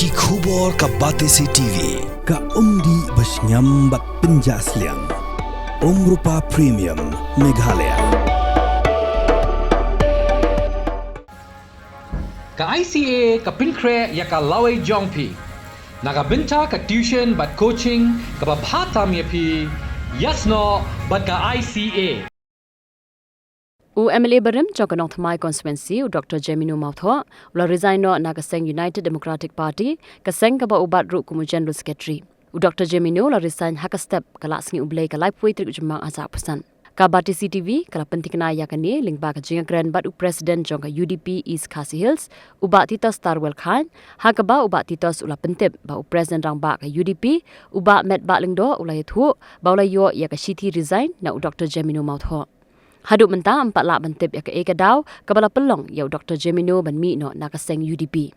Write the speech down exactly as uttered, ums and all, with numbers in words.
Ki khubor ka Batesi T V, ka umdih bashngiam bad pynjah sliang. Umrupa Premium, Meghalaya. Ka I C A ka pynkhreh ïa ka lawei jong phi. Na ka bynta ka tuition bad coaching kaba bha tam ïa phi, ïasnoh bad ka I C A. U M L A barim jong ka Nongthymmai Constituency, u Doctor Jemino Mawthoh, u la resign noh na ka seng United Democratic Party, ka seng kaba u bat ruh kum u General Secretary. U Doctor Jemino u la resign ha ka step ka la sngi U Blei ka laiphew tarik u Jymmang ar hajar arphew san. Ka Batesi T V ka la pynthikna ïa kane lyngba ka jingïakren bad u President jong ka U D P East Khasi Hills, u Bah Titos Tarwel Chyne, ha kaba u Bah Titos u la pyntip ba u President rangbah ka U D P, u Bah Metbah Lyngdoh, u la ïathuh ba u la ïoh ïa ka shithi resign na u Doctor Jemino Mawthoh. Haduh mynta ym pat lah ban tip ïa kaei ka daw kaba la pynlong ïa u Doctor Jemino ban mih noh na ka seng U D P.